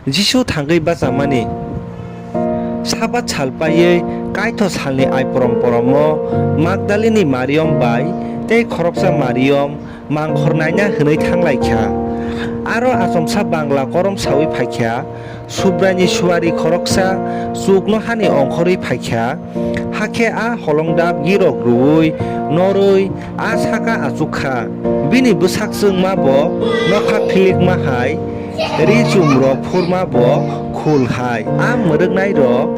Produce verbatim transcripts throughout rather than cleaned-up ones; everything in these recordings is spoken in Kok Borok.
Jisu thangwi bachamani. Sabat sal paiwi Kaitho salni aiporom poromo Magdalini Mariam bai tei khoroksa Mariam mangkhor naina hwnwi thang lai kha. Aro achomsa bangla korom saui phai kha, Subraini suari khoroksa chukno hani ongkhorwi phai kha. Hakhe a holongdap girok rwui norwi a saka achuk kha. Bini bwsak chwngma bo nokha philikma hai, ri chumrok phurma bo khul hai. A mwrwknairok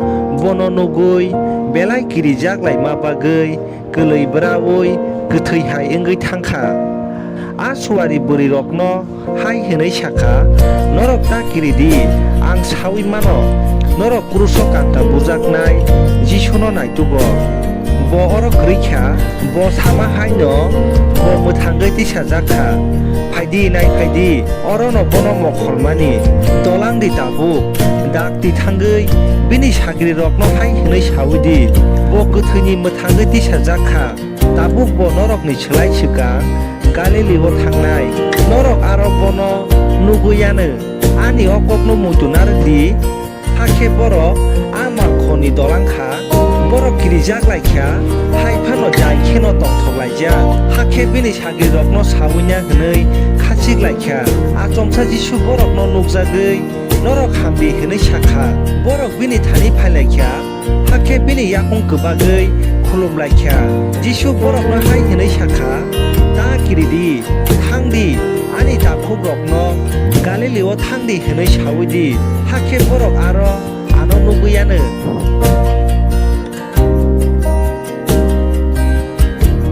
bono nugwi belai kirijak laima bagwi kwlwi bwraui kwthwi hai wngwi thang kha. A suari bwrwirokno hai hwnwi sa kha, "Norok ta kiri di, ang saui mano, norok kruso kanta bujaknai Jisuno naitugo. Bo oro kwrwi kha, bo sama hai'-no bo mwthangwi tisajak kha. Phai di, nai phai di, orono bono mokholmani. Dolang di tabuk, dakti thangwi bini sagrirokno hai hwnwi saui di, 'Bo kwthwini mwthangwi tisajak kha.' Tabuk bo norokni slai swkang Galilio thangnai. Norok aro bono nugwi anw. Ani o kokno muitu narwk di." Hakhe borok a mangkhorni dolang kha. Borok kirijak lai kha, hai phano jai kheno tongthok laijak. Hakhe bini sagrirokno sauina hwnwi khachik lai kha. Achomsa Jisu borokno nukjagwi, "Norok ham di," hwnwi sa kha. Borok bini thani phai lai kha. Hakhe bini yakung kwbagwi khulum lai kha. Jisu borokno hai hwnwi sa kha, "Ta kiri di, thang di, ani takhukrokno Galilio thang di hwnwi saui di, hakhe borok aro ano nugwi anw."